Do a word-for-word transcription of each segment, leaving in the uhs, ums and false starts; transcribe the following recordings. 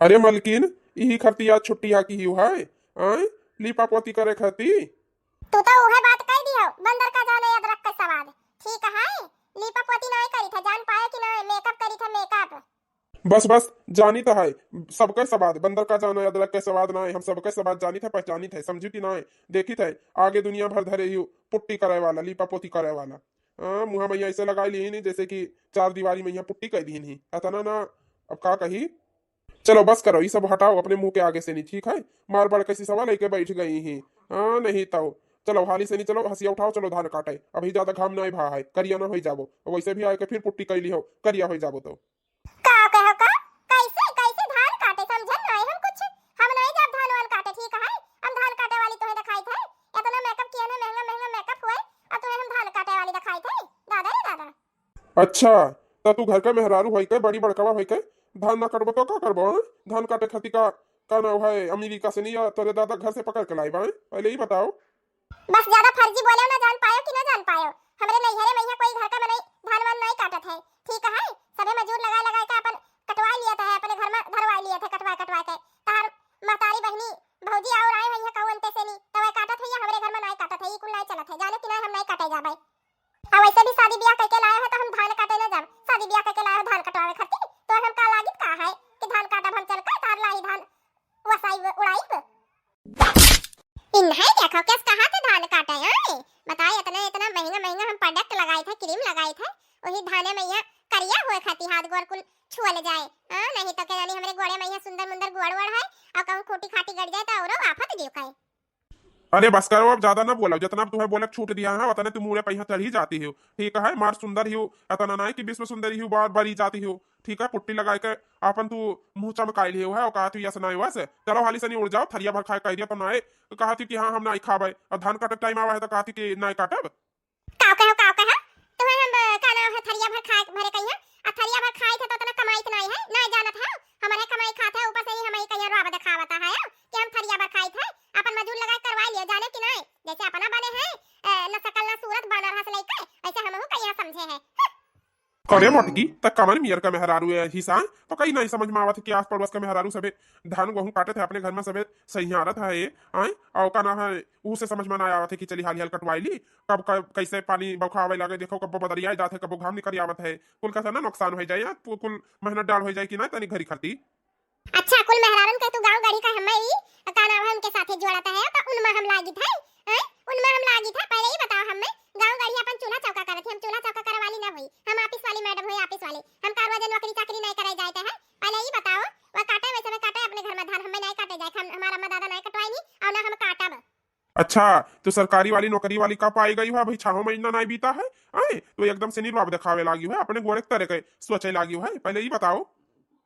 अरे मलकिन, इही खरती आज छुट्टी हा की हिउ है, आय? लीपा पोती करे खरती। तू तो उहे बात कह दियो, बंदर का जाने अदरक के सवाद। ठीक है, लीपा पोती नाय करी था, जान पाए कि नाय, मेकअप करी था, मेकअप। बस बस, जानी तो है, सबके सवाद, बंदर का जाने अदरक के सवाद नाय, हम सबके सवाद जानी थे, पहचानी थे, समझी कि नाय, देखी थे, आगे दुनिया भर धरे ही पुट्टी करे वाला, लीपा पोती करे वाला। हाँ, मुँह में ऐसे लगाई ली नहीं जैसे कि चार दीवारी में यहाँ पुट्टी कर दी नहीं, अतना ना, अब का कही। चलो बस करो, ये सब हटाओ अपने मुंह के आगे से नहीं, ठीक है? मार बड़ कैसी सवाल लेके बैठ गई ही। हाँ, नहीं तो चलो, हाली से नहीं, चलो हंसिया उठाओ, चलो धान काटे, अभी ज्यादा घाम नहीं भा है, करिया ना हो जाबो, वैसे भी आके फिर पुट्टी कैली हो, करिया हो जाबो तो। का कहो का? कैसे, कैसे धान काटे? समझन नहीं हम कुछ। हम नहीं जाब धान वान काटे, ठीक है? हम धान काटे वाली तोहे दिखाई थे, इतना मेकअप किया ना, महंगा महंगा मेकअप हुए, और तोहे हम धान काटे वाली दिखाई थे? दादा रे दादा। अच्छा, त तू घर का मेहरारू होई के, बड़ी बड़कवा होई के, धान ना कटबो तो का करबो, हाँ? धान काटे खातिर का, का नाव है, अमेरिका से नहीं या तोरे दादा घर से पकड़ के लाई बा, हाँ? पहले ही बताओ। बस ज्यादा फर्जी बोले ना, जान पायो कि ना जान पायो, हमरे नैहरे में यहाँ कोई घर का मनई धान वान नहीं काटत है, ठीक है? सभे मजूर लगा लगा के अपन कटवा लिया था, अपने घर में धरवा लिया था, कटवा कटवा के। तार महतारी बहनी भौजी और आए हैं यहाँ कौन ते से नहीं, तो वह काटत है या हमरे घर में नहीं काटत है, ये कुल नहीं चलत है, जाने कि नहीं हम नहीं काटे जाबे। आ वैसे भी शादी ब्याह करके लाए हो तो हम धान काटे ना जाब। शादी ब्याह करके लाए हो धान कटवावे खातिर, तो हम का लागित का है कि धान काटब हम चल के तार लाई धान वसाई उड़ाई। इन्हें देखो कैसे कहा थे धान काटे हैं। बताओ इतना, इतना महंगा, महंगा हम प्रोडक्ट लगाए थे, क्रीम लगाए थे, वही धाने में यहाँ करिया हुए खाती हाथ गोड़ कुल छुअल जाए। हाँ, नहीं तो क्या जानी हमरे गोड़े में यहाँ सुंदर मुंदर गोड़ वोड़ है और कहूँ खूटी खाटी गड़ जाए तो औरो आफत दियो कहे। अरे बस करो, अब ज्यादा ना बोलो, जितना अब तुम्हें बोले छूट दिया है, उतने तुम मुड़े पहिया चढ़ी जाती हो, ठीक है? मार सुंदर ही हो, इतना ना है कि विश्व सुंदरी ही हो, बार बारी जाती हो, ठीक है? पुट्टी लगाए के आपन तू मुंह चमकाई लियो है, और कहा तू यस ना वस। चलो हाली से नहीं उड़ जाओ, थरिया भर खाए कह दिया तो ना, कहा तू कि हाँ हम ना खाबे, और धान काटे टाइम आवा है तो कहा तू कि ना काटब। काव कहो, काव कहो? तुम्हें हम, अ, का नाम है, थरिया भर खाए भरे कहिया? आ थरिया भर खाए थे तो उतना कमाई तो नहीं है, नहीं जानत है, हमारे कमाई खाते हैं, ऊपर से ही हमारी कहिया रोब दिखावता है कि हम थरिया भर खाए थे, अपन मजूर लगा के करवा लियो, जाने कि नहीं? जैसे अपना बने हैं, अ, न शकल न सूरत बानर हंस लइके, ऐसे हमहू कहिया समझे हैं। अरे मोटकी, त कमन मियर का मेहरारू है हिसान, तो कहीं नहीं समझ में आवत है कि आस पड़ोस का मेहरारू सबे धान गोहूं काटत है, अपने घर में सबे सहियारत है, आए, और का ना है, ऊ से समझ में ना आवत है कि चली हाली हाल कटवाई ली, कब, कब कैसे पानी बौखा आवे लागे, देखो कब बदरिया जात है, कब घाम निकल आवत है, कुल का ना नुकसान हो जाए, या कु-, कुल मेहनत डाल हो जाए कि ना तनी घरी खरती। अच्छा, कुल मेहरारून के तू गाँव गढ़ी का हम्मे ई का नाम है उनके साथे जोड़त है, तो उनमें हम लागित है, हैं? उनमें हम लागित है। पहले ही बताओ हम्मे, गाँव गढ़ी अपन चूल्हा चौका करत है, हम चूल्हा चौका करे वाली ना हुई, हम ऑफिस वाली मैडम हुई, ऑफिस वाली, हम कारुआ जे नौकरी चाकरी नहीं करे जाते हैं। पहले ही बताओ, वह काटे वैसे में काटे अपने घर में धान, हम्मे नहीं काटे जाए, हम, हमारा अम्मा दादा नहीं कटवाई नहीं, और ना हम काटब। अच्छा, तो सरकारी वाली नौकरी वाली का पाई गई हुआ, अभी छहो महीना नहीं बीता है, आए तो एकदम से निर्वाब दिखावे लागी हुआ, अपने गोड़े के तरे के सोचे लागी हुआ। पहले ही बताओ।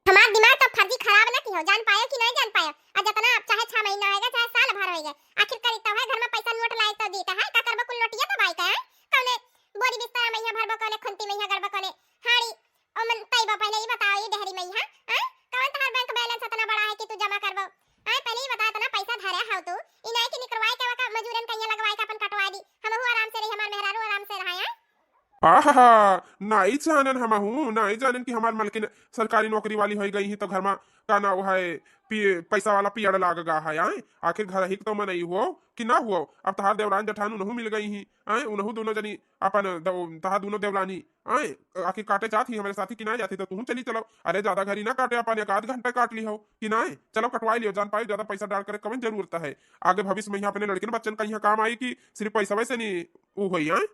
हमार दिमाग तो फर्जी खराब ना की हो, जान पायो कि नहीं जान पायो? आ जितना चाहे छह महीना होएगा, चाहे साल भर होएगा, आखिर करी तो है घर में पैसा नोट लाए तो दीता है, का करबो कुल नोटिया दबाई का है? कौने बोरी बिस्तर में यहाँ भरबो, कौने खुंती में यहाँ गड़बो, कौने हाड़ी ओमन तैबो? पहले ही बताओ, ये डेहरी में यहाँ, हैं? कौन तहार बैंक बैलेंस इतना बड़ा है कि तू जमा करबो? आए, पहले ही बता, इतना पैसा धरे हाउ तू, ई नाई कि निकरवाए के वका मजूरन कहिया लगवाए के अपन कटवा दी, हमहू आराम से रही, हमार मेहरारू आराम से रहा, हैं? आहा, नाई जानन हमहू, नाई जानन कि हमार मलकिन सरकारी नौकरी वाली होई गई ही तो घर में का ना वो है, पी-, पैसा वाला पियड़ लाग गा है, आए? आखिर घर ही तो मनई हुओ कि ना हुओ? अब तहार देवरान जेठान उनहू मिल गई ही, आए? उनहू दोनों जनी अपन दव-, तहार दोनों देवरानी आए, आके काटे जात ही हमरे साथी कि ना जात ही, तो तुहूँ चली चलो। अरे, ज्यादा घरी ना काटे, अपन एक आध घंटा काट ली हो कि ना, चलो कटवाई लियो, जान पाई, ज्यादा पैसा डाल करे कवन जरूरत है। आगे भविष्य में यहाँ अपने लड़किन बच्चन का यहाँ काम आई कि सिर्फ पैसा वैसे नहीं ऊ होई, आए।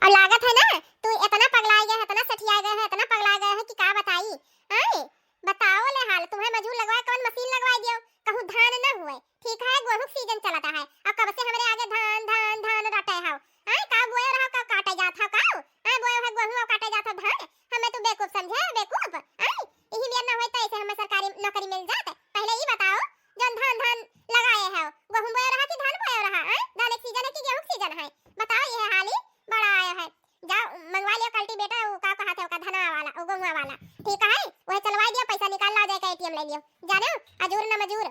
और लागत है ना, तू इतना पगला गया है, इतना सठिया गया है, इतना पगला गया है कि का बताई, आए। बताओ ले हाल, तुम्हें मजूर लगवाए, कौन मशीन लगवाए दियो, कहूँ धान ना हुए, ठीक है, गोहूँ सीजन चलता है, और कब से हमरे आगे धान, धान, धान रटे हो, आए, का बोए रहो, का काटे जात हो, का, आए, बोए हो गोहूँ और काटे जात हो धान, हमें तू बेवकूफ समझे, बेवकूफ, आए, यही मेर ना होई तो ऐसे हमें सरकारी नौकरी मिल जात। पहले ये बताओ, जौन धान, धान लगाए हो, गोहूँ बोए रहा कि धान बोए रहा, आए, धान एक सीजन है कि गेहूँ सीजन है, बताओ, ये हाली बड़ा आया है, जा मंगवा लियो कल्टीवेटर, वो का कहा थे, ओका धनवा वाला, वो गोहुआ वाला, ठीक है, वह चलवा दियो, पैसा निकाल ला, जाके एटीएम ले लियो, जाने हो, अजूर न मजूर।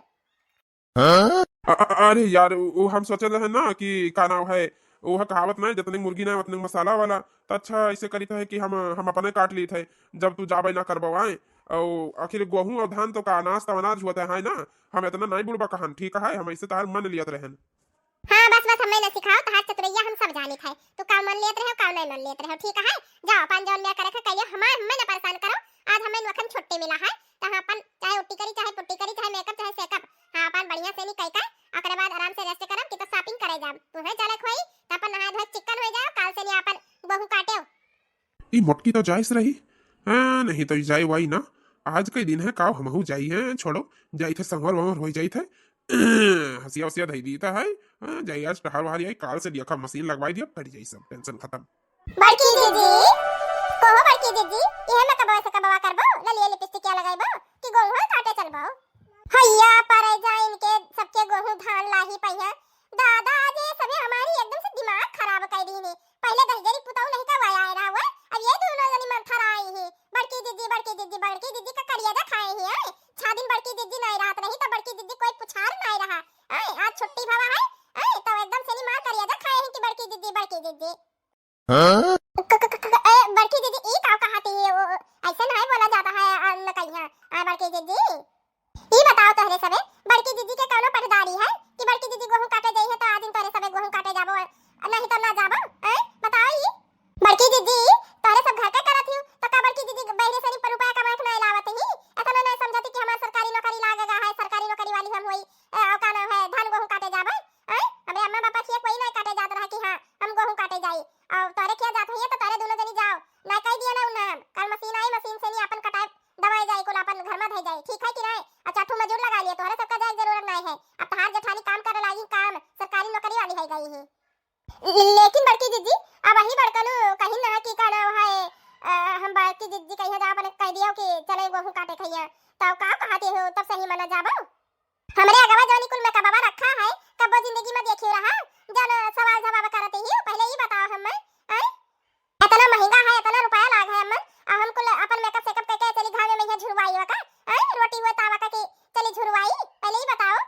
अ-, अ-, अरे यार, उ, उ हम सोचे रहे ना कि का नाम है, वो कहावत ना, "जितने मुर्गी ना उतने मसाला" वाला। तो अच्छा, ऐसे करी थे कि हम, हम अपने काट ली थे, जब तू जाबे ना करबो आए, अउ आखिर गोहूँ अउ धान तो का अनाज तो अनाज होत है ना, हम एतना नाहीं बुड़बा कहन, ठीक है, हम ऐसे तहार मन लियत रहन। हाँ, बस, बस, हमें न सिखाओ, तहार चतुरैया हम सब जानित है। तू का मन लेत रहे, का नाहीं मन लेत रहे, ठीक है? जाओ, अपन जौन बिया करे के कहियो, हमार, हमें न परेशान करो। आज हमें नोखन छुट्टी मिला है, तो हम अपन चाहे उट्टी करी, चाहे पुट्टी करी, चाहे मेकअप, चाहे सेकअप, हाँ, अपन बढ़िया से नहीं कह के, ओकरे बाद आराम से रेस्ट करब कि तो शॉपिंग करे जाब। तुम्हें चले खोई, तो अपन नहाए धोए चिकन हो जाओ, काल से नहीं अपन गोहूँ काटेओ। ई मोटकी तो जाइस रही, हाँ, नहीं तो ई जाए वाई ना। आज के दिन है, काव हमहू जाई है, छोड़ो, जाई थे संवर वंवर हो जाई थे। हंसिया उसिया धई दी था है, हाँ, जाई आज टहर वहर आई, काल से देखा मशीन लगवाई दिया, कट जाई सब, टेंशन खत्म। बड़की दीदी, कहो बड़की दीदी, इहे में कबवा से कबवा करबो, ललिया लिपस्टिक क्या लगाइबो, कि गोहूँ काटे चलबो? हैया परे जा इनके सबके गोहूँ धान लाही पहिया। दादा, आज ये सभी हमारी एकदम से दिमाग खराब कर दी ने। पहले दहिजरी पुताऊ नहीं का वाया आए रहा हुआ, अब ये दोनों जनी मंथर आई ही। बड़की दीदी, बड़की दीदी, बड़की दीदी का करिया जा खाए ही, आए। छह दिन बड़की दीदी नहीं रहत रही, तो बड़की दीदी कोई पुछार नहीं रहा। आए, आज छुट्टी भवा है, आए, तो एकदम से नहीं मार करिया जा खाए ही कि बड़की दीदी, बड़की दीदी। हाँ? क-, क-, क-, क-, ए, बड़की दीदी, ई का कहती है? वो, ऐसे नहीं बोला जाता है, आ, न कहिया। आ, बड़की दीदी, ई बताओ तोहरे सबे, बड़की दीदी के कौनो पटदारी है कि बड़की दीदी गोहूँ काटे जाई है तो आज दिन तोहरे सबे गोहूँ काटे जाबो, नहीं तो ना जाबो? हैं? बताओ ई। बड़की दीदी, तोहरे सब घर के करत हियो, तो का बड़की दीदी बहरे से नहीं रुपया कमाए के नहीं लावत ही? इतना नहीं समझती कि हमार सरकारी नौकरी लाग गा है, सरकारी नौकरी वाली हम होई, ए, और का नाम है, धान गोहूँ काटे जाबे? हैं? हमरे अम्मा पापा खिया कोई नहीं काटे जात रहा कि हाँ, हम गोहूँ काटे जाई। और तोहरे खिया जात होइए तो तोहरे दोनों जनी जाओ। ना कह दिया ना उन्हें हम। कल मशीन आई, मशीन से नहीं अपन कटाए, दबाए जाई, कुल अपन घर में धई जाई। ठीक है कि नहीं? अच्छा, ठू मजूर लगा लिए, तोहरे सबका जाए के जरूरत नहीं है। अब तहार जेठानी काम करे लागी काम, सरकारी नौकरी वाली है गई है। ले-, लेकिन बड़की जिज्जी, अब वही बड़कनू कहीं ना कि का नाम है, अ, हम बड़की जिज्जी कहीं जा अपन कह दियो कि चले गोहूँ काटे खइया, तो का कहते हो, तब सही मना जाबो? हमरे अगवा जौनी कुल मेकअपवा रखा है, कब्बो जिंदगी में देखियो रहा, जौन सवाल जवाब करते ही, पहले ई बताओ हमें, हैं? इतना महंगा है, इतना रुपया लाग है अम्मन, और हम कुल अपन मेकअप सेकअप करके चली घामे में यहाँ झुरवाई का, हैं? रोटी हुए तावा का कि चली झुरवाई, पहले ई बताओ।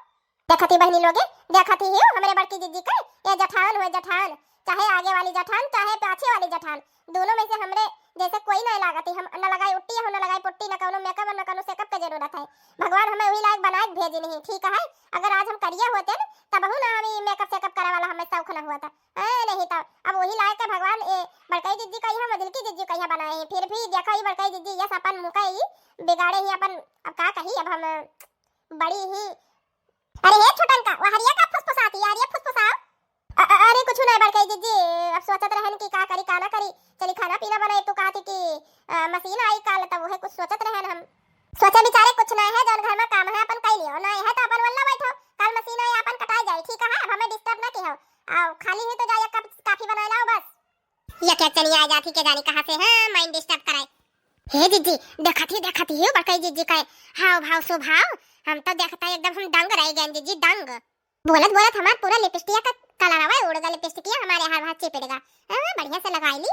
देखती बहनी लोगे, देखती ही हमरे बड़की जिज्जी के, ये जठान हुए जठान, चाहे आगे वाली जठान, चाहे पाछे वाली जठान, दोनों में से हमरे जैसे कोई नहीं लागत ही। हम न लगाई उट्टी, हम न लगाई पुट्टी, न कौनो मेकअप, न कौनो सेकअप के जरूरत है। भगवान हमें वही लायक बनाए के भेजे नहीं, ठीक है? अगर आज हम करिए होते न, तबहू ना हम ई मेकअप सेकअप करे वाला हमें शौक न हुआ था। ए, नहीं तो अब वही लायक के भगवान ए बड़कई जिज्जी का यहाँ, मझिलकी जिज्जी का यहाँ बनाए हैं। फिर भी देखो, ई बड़कई जिज्जी यस अपन मुँह का ई बिगाड़े ही अपन, अब का कही, अब हम बड़ी ही अरे हे छोटन का, वहरिया का फुसफुसाती, यार ये फुसफुसाओ। अ-, अ-, अरे कुछ नहीं बड़कई जिज्जी, अब सोचत रहन कि का करी का ना करी, चली खाना पीना बनाई, तू कहती कि, अ, मशीन आई काल, तब वहे कुछ सोचत रहन हम। सोचे बिचारे कुछ नहीं है, जौन घर में काम है अपन कई लियो, नहीं है तो अपन वल्ला बैठो, काल मशीन आई अपन कटाई जाई, ठीक है, अब हमें डिस्टर्ब ना किहो, आओ खाली ही तो जाइए कप काफी बनाए लाओ बस। ये क्या चली आ जाती के जानी कहाँ से, हाँ, माइंड डिस्टर्ब कराए। हे जिज्जी, देखत ही, देखत ही, बड़कई जिज्जी का हाव भाव स्वभाव, हम तो देखता एकदम हम दंग रह गए जिज्जी, दंग। बोलत बोलत हमार पूरा लिपस्टिक का कलरवा उड़ गा, लिपस्टिक हमारे हर भाग चिपड़ गा। हाँ, बढ़िया से लगाई ली।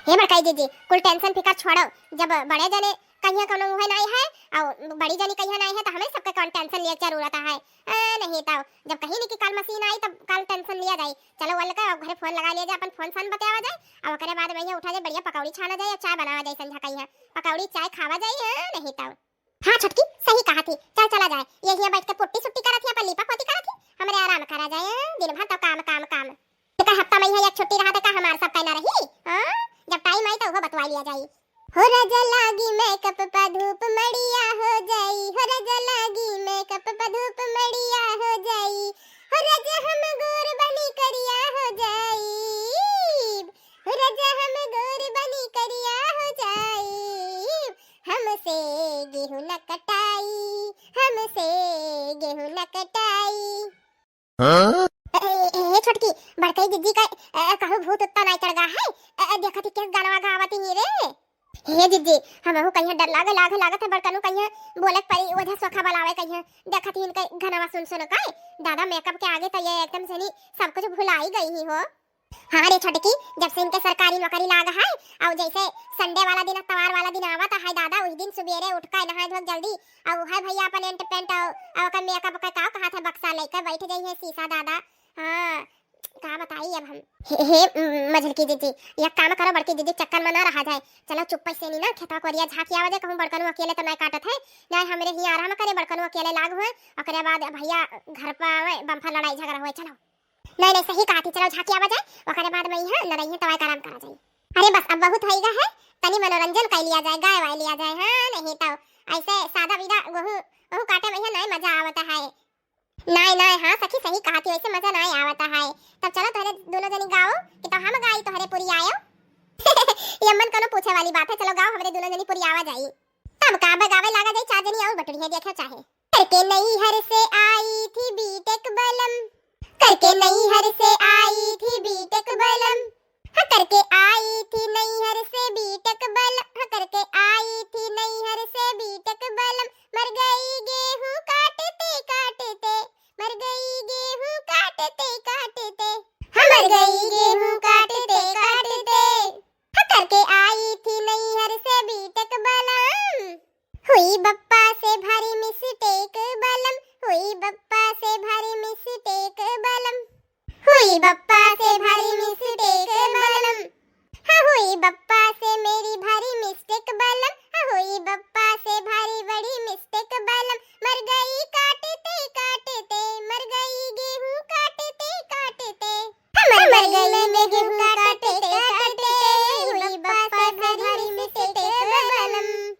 हे बड़कई जिज्जी, कुल टेंशन फिकर छोड़ो, जब बड़े जने कहिया कोनो उहे नहीं है, और बड़ी जनी कहिया नहीं है, तो हमें सबके कौन टेंशन लिए जरूरत है? आ, नहीं तो जब कहीं नहीं कि कल मशीन आई, तब कल टेंशन लिया जाई। चलो, वल का घरे फोन लगा लिया जाए, अपन फोन सन बतियावा जाए, और ओकरे बाद में ये उठा जाए, बढ़िया पकौड़ी छाना जाए, चाय बनावा जाए, संझा कहिया पकौड़ी चाय खावा जाए। हाँ, नहीं तो। हाँ छोटकी, सही कहा थी, चल चला जाए, ये हियाँ बैठ के पुट्टी सुट्टी करत ही, अपन लीपा पोती करत ही, हमरे आराम करा जाए, दिन भर तो काम, काम, काम। एकर हफ्ता में यह एक छुट्टी रहा, तो का हमार सब कहना रही? हाँ? जब टाइम आई, तो वो बतवा लिया जाई। हो राजा लागी मेकअप पा धूप मड़िया हो जाई, हो राजा लागी मेकअप पा धूप मड़िया हो जाई, हो राजा हम गोर बनी करिया हो जाई, हो राजा हम गोर बनी करिया हो जाई, हमसे गेहूं न कटाई, हमसे गेहूं न कटाई। हाँ? ए, ए, ए, छोटकी, बड़कई जिज्जी का, ए, कहूँ भूत उत्ता नाई चढ़ गा है? ए, ए, देखत ही केस गानवा गावत ही रे। हे जिज्जी, हमहू कहिया डर लागे, लागे लागत है बड़कनू कहिया बोलत परी, ओझा सोखा बलावे कहिया। देखत ही इनके घनवा सुन सुन का, दादा मेकअप के आगे तो ये एकदम से नहीं सब कुछ भुलाई गई ही हो। हाँ रे छोटकी, जब से इनके सरकारी नौकरी लाग है, और जैसे संडे वाला दिन, अतवार वाला दिन आवत है दादा, उस दिन सुबेरे उठ के नहाए धोए जल्दी, और है भैया अपन एंट पेंट और, और ओकर मेकअप के का कहत है बक्सा लेके बैठ जाई है शीशा दादा। हाँ, का बताई अब हम। हे, हे, उम, मझलकी जिज्जी, एक काम करो बड़की जिज्जी, चक्कर में ना रहा जाए, चलो चुप्पे से नी ना खेतवा कोरिया झाँकी आवा जाए, कहूँ बड़कनू अकेले तो नाहीं काटत है, नाहीं हमरे हियाँ आराम करे, बड़कनू अकेले लाग हुए, ओकरे बाद भैया घर पर आवे, बम्फा लड़ाई झगड़ा हुए, चलो। नाहीं, नाहीं, सही कहत ही, चलो झाँकी आवा जाए, ओकरे बाद में यहाँ लड़ाई है तो आराम करा जाए। अरे बस, अब बहुत होइगा है, तनी मनोरंजन कर लिया जाए, गाय वाय लिया जाए, हाँ, नहीं तो ऐसे सादा विदा वहू, वहू काटे में यहाँ नाहीं मजा आवता है। नाहीं, नाहीं, हाँ सखी, सही कहत ही, ऐसे मजा नाहीं आवता है। तब चलो तोहरे दोनों जनी गाओ कि तो हम गाई तोहरे पुरी आयो। ये मन कोनो पूछे वाली बात है, चलो गाओ, हमरे दोनों जनी पुरी आवा जाई। तब का बगावे लागा जाई, चार जनी और बटुरी है, देखो चाहे। करके नैहर से आई थी बीटेक बलम, करके नैहर से आई थी बीटेक बलम, हाँ, करके आई थी नैहर से बीटेक बलम, हाँ, करके आई थी नैहर से बीटेक बलम, मर गई गेहूं काटते काटते, मर गई गेहूं काटते काटते, हाँ, मर गई गेहूं काटते काटते, हाँ, करके आई थी नैहर से बीटेक बलम। हुई बप्पा से भारी मिस्टेक बलम, हुई बप्पा से भारी मिस्टेक बलम, हुई बप्पा से भारी मिस्टेक बलम, हाँ, हुई बप्पा से मेरी भारी मिस्टेक बलम, हाँ, हुई बप्पा से भारी बड़ी मिस्टेक बलम, मर गई काटते काटते, मर गई गेहूं काटते काटते, हाँ, मर गई मैं गेहूं काटते काटते, हुई बप्पा से भारी मिस्टेक बलम।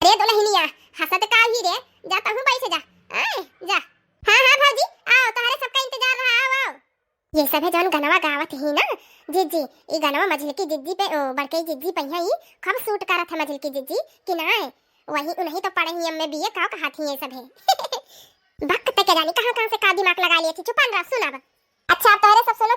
अरे दुलहिनिया, हंसत का ही रे, जा तहूँ बैठ जा, आए, जा। हाँ, हाँ भौजी, आओ, तोहरे सबका इंतजार रहा, आओ, आओ। ये सब है जौन गनवा गावत ही ना, जिज्जी, ई गनवा मझलकी जिज्जी पे, ओ, बड़के जिज्जी पे ही खूब सूट करत है मझलकी जिज्जी, कि ना, वही उन्हीं तो पढ़े ही एम ए बी ए का कहत ही ये सब है। बक ते के जानी कहाँ कहाँ से का दिमाग लगा लिए थी, चुपन रह, सुन अब। अच्छा, अब तोहरे सब सुन